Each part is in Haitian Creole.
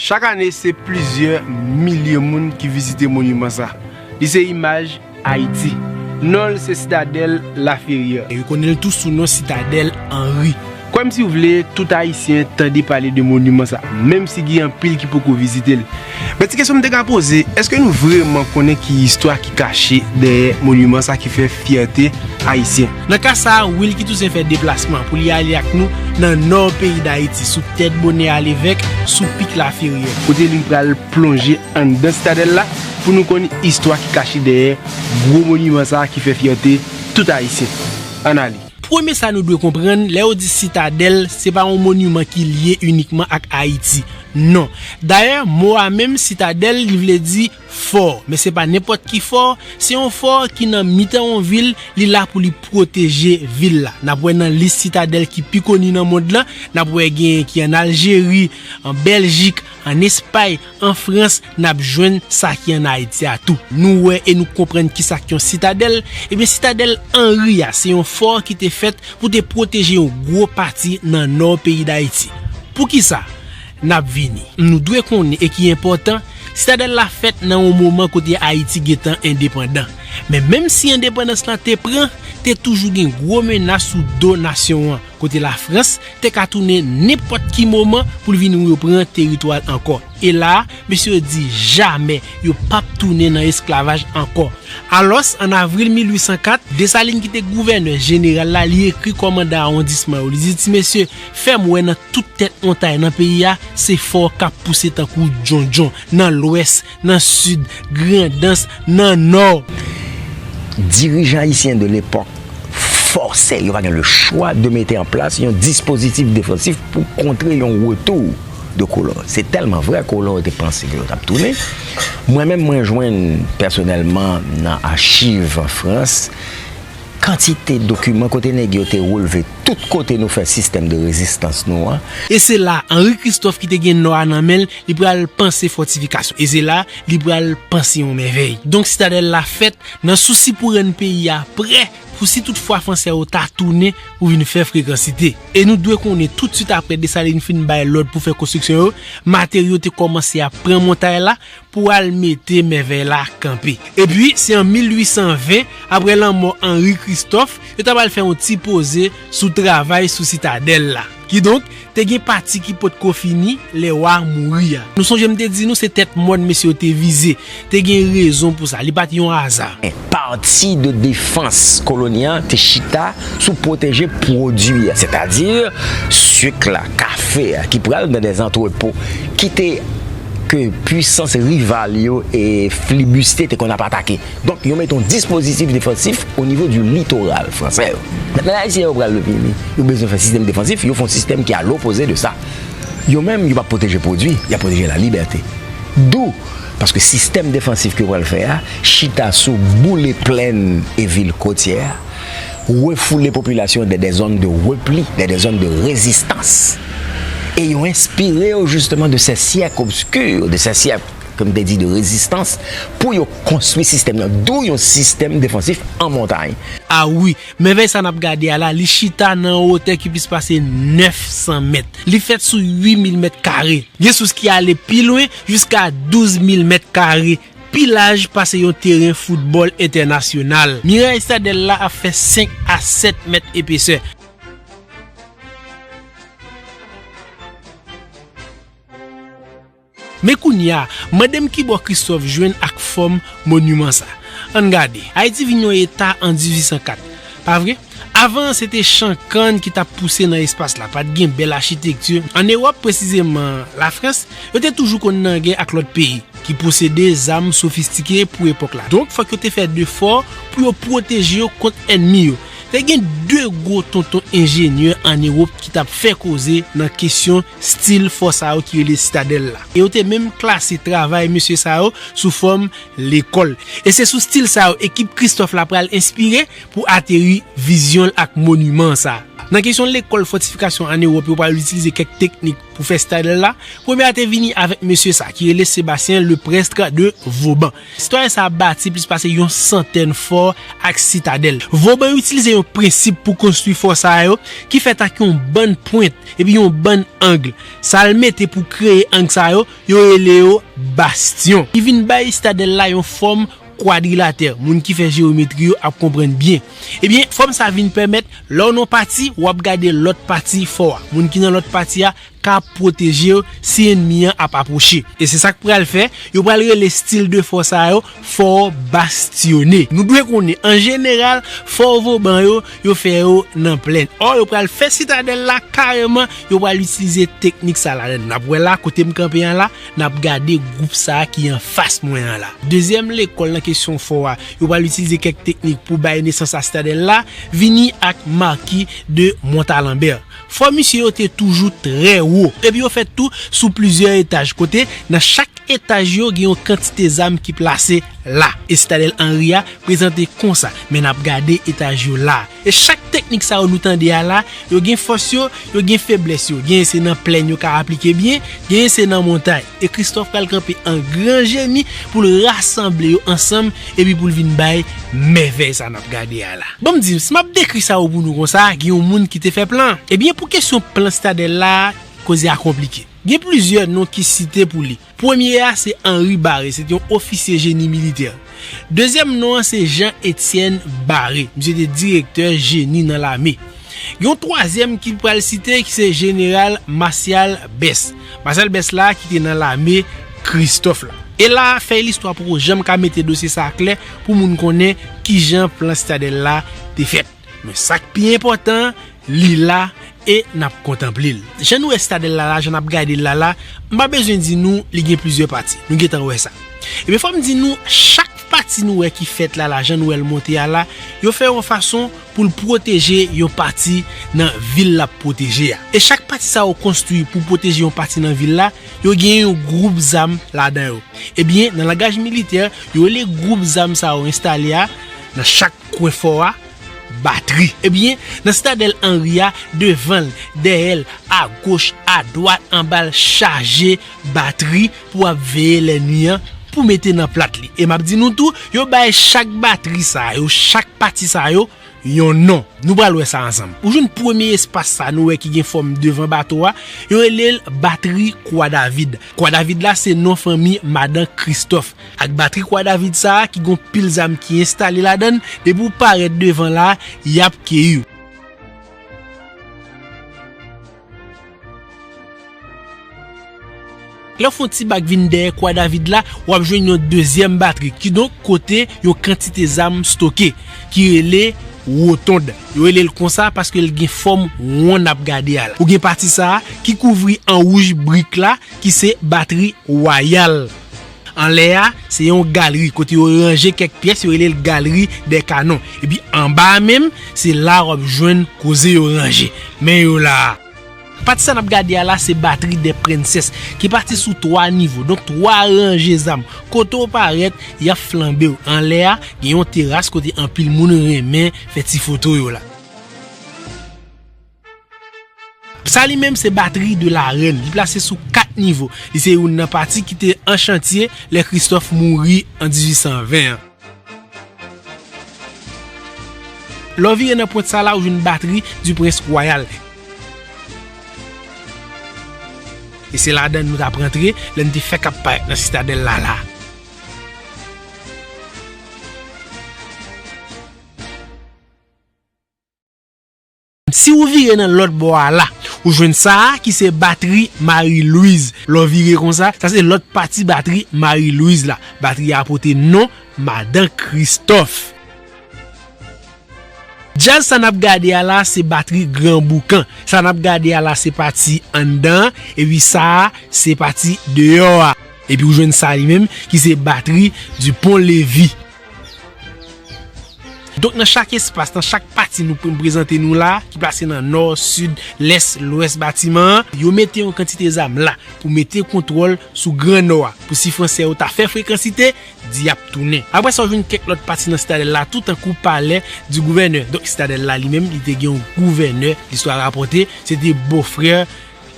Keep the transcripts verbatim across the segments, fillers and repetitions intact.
Chak ane, se plizyè milye moun ki vizite moniman sa. Li se imaj Ayiti. Non l se Sitadèl Laferyè. E yo konnen l tou sou non Sitadèl Anri. Kwè m si w vle, tout Ayisyen tande pale de moniman sa, menm si gen anpil ki poko vizite l. Men ti kesyon m te ka poze, èske nou vrèman konnen ki istwa ki kache dèyè moniman sa ki fè fyète Ayisyen? Nan ka sa a, Wilky Toussaint fè deplasman pou li ale ak nou nan nò peyi Dayiti, sou tèt bonè a Levèk, sou pik Laferyè. Kote li pral plonje anndan Sitadèl la pou nou konn istwa ki kache dèyè gwo moniman sa a ki fè fyète tout Ayisyen. Ann ale. Premye sa nou dwe konprann, lè yo di Sitadèl, se pa yon moniman ki lye inikman ak Ayiti. Non. Dayè, mo a menm, Sitadèl, li vle di fò, men se pa nenpòt ki fò, se yon fò ki nan mitan yon vil, li la pou li pwoteje vil la. N ap wè nan lis sitadèl ki pi koni nan mond lan, n ap wè genyen ki ann Aljeri, an Bèljik, ann Espay, an Frans, n ap jwenn sa ki ann Ayiti a tou. Nou wè e nou konprann kisa k yon sitadèl. Ebyen, Sitadèl Anri a, se yon fò ki te fèt pou te pwoteje yon gwo pati nan nò peyi Dayiti. Poukisa? N ap vini. Nou dwe konnen e ki enpòtan, Sitadèl la fèt nan yon moman kote Ayiti gentan endepandan. Men menm si endepandans lan te pran, te toujou gen gwo menas sou do nasyon an, kote Lafrans te ka tounen nenpòt ki moman pou l vin repran teritwa l ankò. E la a, mesye yo di jamè yo p ap tounen nan esklavaj ankò. Alòs, ann avril mil uit san kat, Desalin ki te gouvènè jeneral la, li ekri kòmandan awondisman yo. Li di, ti mesye, fè m wè nan tout tèt montay nan peyi a, se fò k ap pouse tankou djondjon, nan lwès, nan sid, Grandans, nan nò. Dirijan ayisyen de lepòk fòse, yo pa gen le chwa de mete an plas yon dispozitif defansif pou kontre yon retou de kolon. Se tèlman vrè kolon yo te panse ke yo t ap tounen. Mwen menm, mwen jwenn pèsonèlman nan achiv an Frans kantite dokiman kote nèg yo te relve tout kote nou fè sistèm de rezistans nou an. E se la, Henri Christophe ki te gen nò a nan men l, li pral panse fòtifikasyon. E se la, li pral panse yon mèvèy. Donk, sitadèl la fèt nan sousi pou rann peyi a prè pou si tout fwa Fransè yo ta tounen pou vin fè frekansite. E nou dwe konnen, toutswit apre Desalin fin bay lòd pou fè konstriksyon yo, materyo te kòmanse ap pran montay la pou al mete mèvèy la kanpe. Epi, se an mil uit san ven, apre lanmò Henri Christophe, yo ta pral fè yon ti poze sou travay sou sitadèl la. Kidonk, te gen pati ki potko fini lè wa a mouri a. Nou sonje m te di nou se tèt mòn mesye yo te vize. Te gen rezon pou sa. Li pa t yon aza. Pati de defans koloni an te chita sou pwoteje pwodui a, sètadi sik la, kafe a, ki pral nan dè antrepo, ki te ke pwisans rival yo e flibiste te konn ap atake. Donk, yo mete yon dispozitif defansif o nivo di litoral fransè yo. Mentnan, Ayisyen yo pral vini, yo bezwen fè sistèm defansif, yo fè yon sistèm ki a lopoze de sa. Yo menm, yo p ap pwoteje pwodui, y ap pwoteje lalibète. Dou, paske sistèm defansif ke yo pral fè a chita sou boule plèn e vil kotyè a, refoule popilasyon dè dè zòn de repli, dè dè zòn de rezistans. E yo enspire yo jisteman de se syèk obskir, de se syèk, kòm te di, de rezistans, pou yo konstwi sistèm nan, dou yon sistèm defansif an montay. A wi, mèvèy sa n ap gade a la, li chita nan yon wotè ki plis pase nèf san mèt. Li fèt sou uit mil mèt kare. Gen sous ki ale pi lwen, jiska douz mil mèt kare, pi laj pase yon teren foutbòl entènasyonal. Miray sitadèl la ap fè senk a sèt mèt epesè. Men kounye a, mande m kibò Christophe jwenn ak fòm moniman sa. Ann gade, Ayiti vin yon eta an dizuit san kat, pa vre? Avan an, se te chan kann ki t ap pouse nan espas la, pa t gen bèl achitekti. Ann Ewòp, presizeman Lafrans, yo te toujou konn nan gè ak lòt peyi ki posede zam sofistike pou epòk la. Donk, fòk yo te fè de fò pou yo pwoteje yo kont ènmi yo. Te gen de gwo tonton enjenyè ann Ewòp ki t ap fè koze nan kesyon stil fò sa yo ki rele sitadèl la. E yo te menm klase travay mesye sa yo sou fòm lekòl. E se sou stil sa yo ekip Christophe la pral enspire pou ateri vizyon l ak moniman sa. Nan kesyon lekòl fòtifikasyon ann Ewòp, yo pral itilize kèk teknik pou fè sitadèl la. Premye a te vini avèk mesye sa ki rele Sébastien Leprestre de Vauban. Sitwayen sa a bati plis pase yon santèn fò ak sitadèl. Vauban itilize Yon prensip pou konstwi fò sa yo ki fèt ak yon bann pwent epi yon bann ang. Sa l mete pou kreye ang sa yo, yo rele yo bastyon. Li vin bay sitadèl la yon fòm kwadrilatè. Moun ki fè jewometri yo ap konprann byen. Ebyen, fòm sa vin pèmèt, lè w nan yon pati, w ap gade lòt pati fò a. Moun ki nan lòt pati a ka pwoteje yo si ènmi an ap apwoche. E se sa k pral fè, yo pral rele stil de fò sa yo fò bastyone. Nou dwe konnen, an jeneral, fò Voban yo, yo fè yo nan plèn. Ò, yo pral fè sitadèl la kareman, yo pral itilize teknik sa ladan. N ap wè la, kote m kanpe an la, n ap gade gwoup sa a ki anfas mwen an la. Dezyèm lekòl nan kesyon fò a, yo pral itilize kèk teknik pou bay nesans a sitadèl la, vini ak Marquis de Montalembert. Fò misye yo te toujou trè wo. Epi yo fèt tou sou plizyè etaj, kote nan chak etaj yo gen yon kantite zam ki plase la. E sitadèl Anri a prezante konsa, men n ap gade etaj yo la. E chak teknik sa yo nou tande a la, yo gen fòs yo, yo gen feblès yo. Genyen se nan plèn yo ka aplike byen, genyen se nan montay. E Kristòf pral kanpe an gran jeni pou l rasanble yo ansanm epi pou l vin bay mèvèy sa n ap gade a la. Ban m di nou, si m ap dekri sa yo pou nou konsa, gen yon moun ki te fè plan. Ebyen, pou kesyon plan sitadèl la, koze a konplike. Gen plizyè non ki site pou li. Premye a se Henri Barré, se te yon ofisye jeni militè. Dezyèm non an se Jean Étienne Barré, misye te direktè jeni nan lame. Gen yon twazyèm ki pral site ki se jeneral Martial Besse. Martial Besse la ki te nan lame Kristòf la. E la, fèy listwa poko janm ka mete dosye sa a klè pou moun konnen kijan plan sitadèl la te fèt. Men sa k pi enpòtan, li la e n ap kontanple l. Jan nou wè sitadèl la la, jan n ap gade l la la, m pa bezwen di nou li gen plizyè pati. Nou gentan wè sa. Ebyen, fò m di nou, chak pati nou wè ki fèt la la, jan nou wè l monte a la, yo fè yon fason pou l pwoteje yon pati nan vil l ap pwoteje a. E chak pati sa yo konstwi pou pwoteje yon pati nan vil la, yo gen yon gwoup zam ladan yo. Ebyen, nan langaj militè, yo rele gwoup zam sa yo enstale a, nan chak kwen fò a, batri. Ebyen, nan sitadèl Anri a, devan l, dèyè l, agoch, adwat, anba l, chaje batri pou ap veye lènmi an, pou mete nan plat li. E m ap di nou tou, yo bay chak batri sa yo, chak pati sa yo, yon non. Nou pral wè sa ansanm. Ou jwenn premye espas sa nou wè ki gen fòm devan bato a, yo rele l batri Kwa David. Kwa David la se non fanmi madan Kristòf. Ak batri Kwa David sa a ki gon pil zam ki enstale ladan l, depi w parèt devan la, y ap keyi w. Lè w fè yon ti bak vin dèyè Kwa David la, w ap jwenn yon dezyèm batri, kidonk kote yon kantite zam stoke, ki rele wotonn. Yo rele l konsa paske l gen fòm won n ap gade a la. Ou gen pati sa a ki kouvri an wouj brik la, ki se batri wayal. Anlè a, se yon galri kote yo ranje kèk pyès, yo rele l galri dè kanon. Epi anba a menm, se la w ap jwenn koze yo ranje. Men yo la a. Pati sa n ap gade a la, se batri dè prensès, ki pati sou twa nivo, donk twa ranje zam. Kote w parèt, y ap flanbe w. Anlè a, gen yon teras kote anpil moun renmen fè ti foto yo la. Sa li menm se batri de la rèn. Li plase sou kat nivo. Li se youn nan pati ki te an chantye lè Kristòf mouri an dizuit san ven an. Lè w vire nan pwent sa la, ou jwenn batri du prince royal. E se ladan n nou t ap rantre lè n te fèk ap parèt nan sitadèl la la. Si ou vire nan lòt bò a la, ou jwenn sa a ki se batri Marie Louise. Lè w vire konsa, sa se lòt pati batri Marie Louise la. Batri a pote non Madan Kristòf. Djaz sa n ap gade a la, se batri Gran Boukan. Sa n ap gade a la, se pati anndan an, epi sa a, se pati deyò a. Epi ou jwenn sa li menm, ki se batri Dupont Lévy. Donk, nan chak espas, nan chak pati nou pre-, prezante nou la, ki plase nan nò, sid, lès, lwès batiman an, yo mete yon kantite zam la pou mete kontwòl sou gran nò a, pou si fransè yo ta fè frekansite, di y ap tounen. Apre sa, w jwenn kèk lòt pati nan sitadèl la tou, tankou palè di gouvènè. Donk, sitadèl la li menm, li te gen yon gouvènè, listwa rapòte, se te bofrè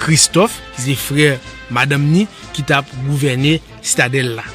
Kristòf, ki se frè madanm ni, ki t ap gouvène sitadèl la.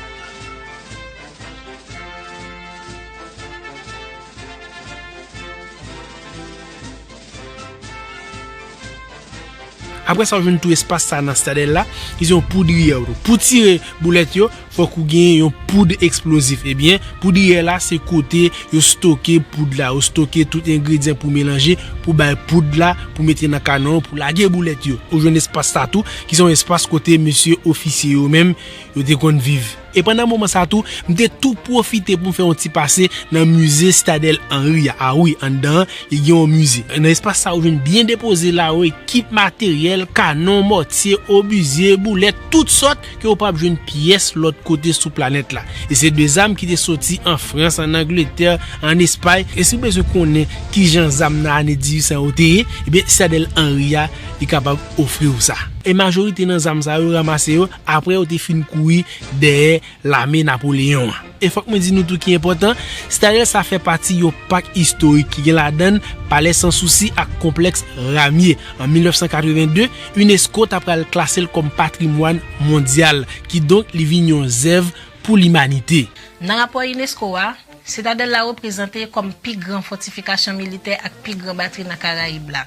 Apre sa, ou jwenn tou espas sa nan sitadèl la, ki se yon poudriyè tou. Pou tire boulèt yo, fòk ou gen yon poud eksplozif. Ebyen, poudriyè la, se kote yo stoke poud la, yo stoke tout engredyan pou melanje, pou bay poud la, pou mete nan kanon, pou lage boulèt yo. Ou jwenn espas sa tou, ki se yon espas kote mesye ofisye yo menm, yo te konn viv. E pandan moman sa tou, m te tou pwofite pou m fè yon ti pase nan mize Sitadèl Anri a. A wi, anndan an, li gen yon mize. Nan espas sa, ou jwenn byen depoze la, yon ekip materyèl, kanon, mòtye, obizye, boulèt, tout sòt ke ou p ap jwenn pyès lòt kote sou planèt la. E se de zam ki te soti an Frans, an Angletè, an Espay. E si w bezwen konnen kijan zam nan ane dizuit san yo te ye, ebyen, Sitadèl Anri a, li kapab ofri w sa. E majorite nan zam sa yo, ranmase yo apre yo te fin kouri dèyè lame Napoleyon an. E fòk mwen di nou tou ki enpòtan, sitadèl sa fè pati yon pak istorik ki gen ladan l Palè Sansousi ak Konplèks Ramye. An mil nèf san katreven de, unesco ta pral klase l kòm patrimwàn mondyal, kidonk li vin yon zèv pou limanite. Nan rapò unesco a, sitadèl la reprezante kòm pi gran fòtifikasyon militè ak pi gran batri nan Karayib la.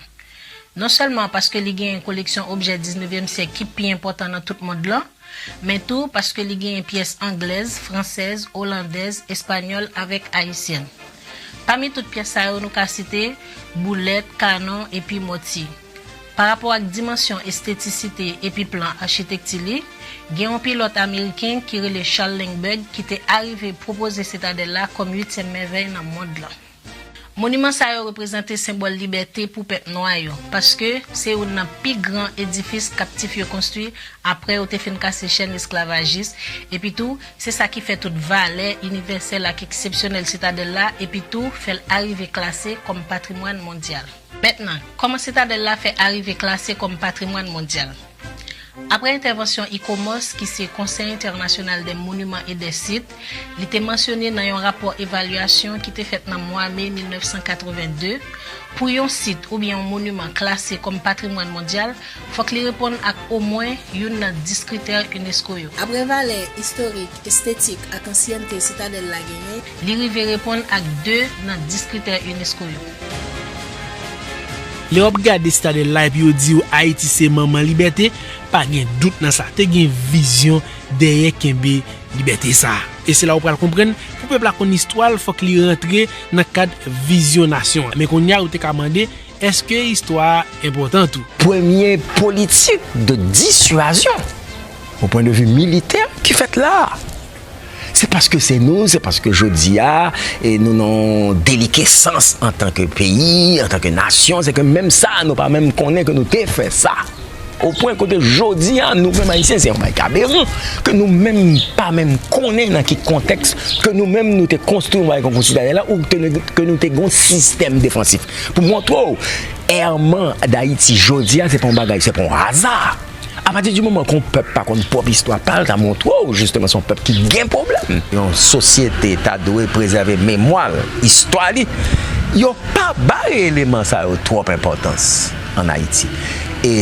Non sèlman paske li genyen koleksyon objè diznevyèm syèk ki pi enpòtan nan tout mond lan, men tou paske li genyen pyès anglèz, fransèz, olandèz, espanyòl avèk ayisyèn. Pami tout pyès sa yo, nou ka site boulèt, kanon epi mòtye. Parapò ak dimansyon estetisite epi plan achitekti li, gen yon pilòt ameriken ki rele Charles Lindbergh ki te arive pwopoze sitadèl la kòm uityèm mèvèy nan mond lan. Moniman sa yo reprezante senbòl libète pou pèp nwa yo, paske se youn nan pi gran edifis kaptif yo konstwi apre yo te fin kase chèn esklavajis, epi tou, se sa ki fè tout valè inivèsèl ak eksepsyonèl sitadèl la, epi tou, fè l arive klase kòm patrimwàn mondyal. Mentnan, kòman sitadèl la fè arive klase kòm patrimwàn mondyal? Apre entèvansyon ICOMOS, ki se Conseil International des Monuments et des Sites, li te mansyone nan yon rapò evalyasyon ki te fèt nan mwa me mil nèf san katreven de, pou yon sit oubyen yon moniman klase kòm patrimwàn mondyal, fòk li reponn ak omwen youn nan dis kritè unesco yo. Apre valè istorik, estetik ak ansyènte sitadèl la genyen, li rive reponn ak de nan dis kritè unesco yo. Lè w ap gade sitadèl la epi yo di w Ayiti se manman libète, pa gen dout nan sa. Te gen vizyon dèyè kenbe libète sa a. E se la w pral konprann, pou pèp la konn istwa l, fòk li rantre nan kad vizyon nasyon an. Men kounye a, ou te ka mande, èske istwa a enpòtan tou? Premye politik de dissuasion, au point de vue militaire, ki fèt la a. Se paske se nou, se paske jodi a, e nou nan delikesans antanke peyi, antanke nasyon, se ke menm sa, nou pa menm konnen ke nou te fè sa. O pwen kote jodi a, nou menm Ayisyen, se yon bagay k aberan, ke nou menm pa menm konnen nan ki kontèks ke nou menm nou te konstwi yon bagay konkou sitadèl la, ou ke nou, ke nou te gen yon sistèm defansif. Pou montre w, èman Dayiti jodi a, se pa yon bagay, se pa yon aza. Apati di moman ke yon pèp pa konn pwòp istwa pa l, ta montre w, jisteman, se yon pèp ki gen pwoblèm. Yon sosyete ta dwe prezève memwa l, istwa li. Yo pa bay eleman sa yo twòp enpòtans ann Ayiti. E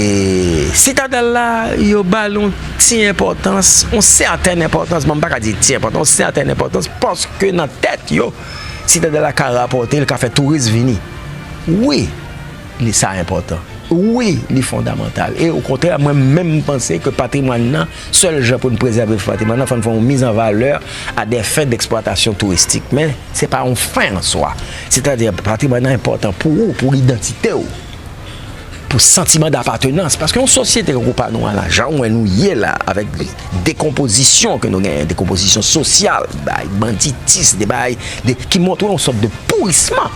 sitadèl la, yo ba l yon ti enpòtans, yon sètèn enpòtans, bon, m pa ka di ti enpòtans, yon sètèn enpòtans, paske nan tèt yo, sitadèl la ka rapòte, l ka fè touris vini. Wi, li sa enpòtan. Wi, li fondamantal. E okontrè, mwen menm m panse ke patrimwàn nan, sèl jan pou n prezève patrimwàn nan, fò n fè yon miz an valè a dè fen deksplwatasyon touristik. Men, se pa yon fen an swa. Sètadi, patrimwàn nan enpòtan pou ou, pou idantite w, pou santiman dapatenans. Paske yon sosyete tankou pa nou an la, jan w wè nou ye la, avèk dekonpozisyon ke nou genyen, dekonpozisyon sosyal, bay banditis, de bay de, ki montre yon sòt de pourisman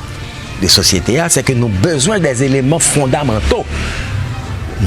de sosyete a, se ke nou bezwen de eleman fondamanto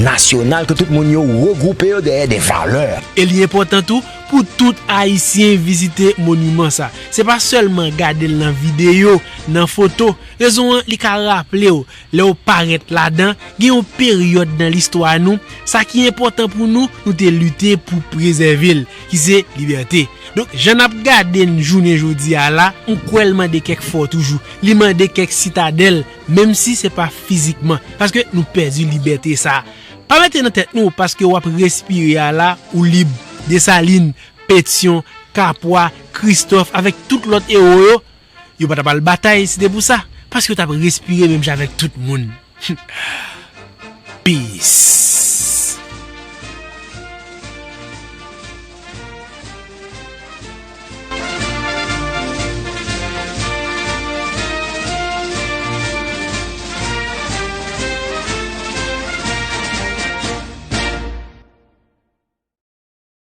nasyonal ke tout moun yo regwoupe yo dèyè de valè. E li enpòtan tou pou tout Ayisyen vizite moniman sa. Se pa sèlman gade l nan videyo, nan foto. Rezon an, li ka raple w, lè w parèt ladan, gen yon peryòd nan listwa nou, sa ki enpòtan pou nou, nou te lite pou prezève l, ki se libète. Donk, jan n ap gade n jounen jodi a la, m kwè l mande kèk fò toujou. Li mande kèk sitadèl, menm si se pa fizikman, paske nou pèdi libète sa a. Pa mete nan tèt nou, paske w ap respire a la, ou lib. Desalin, Petyon, Kapwa, Kristòf, avèk tout lòt ewo yo, yo pa t ap al batay si te pou sa, paske yo t ap respire menm jan avèk tout moun. Peace.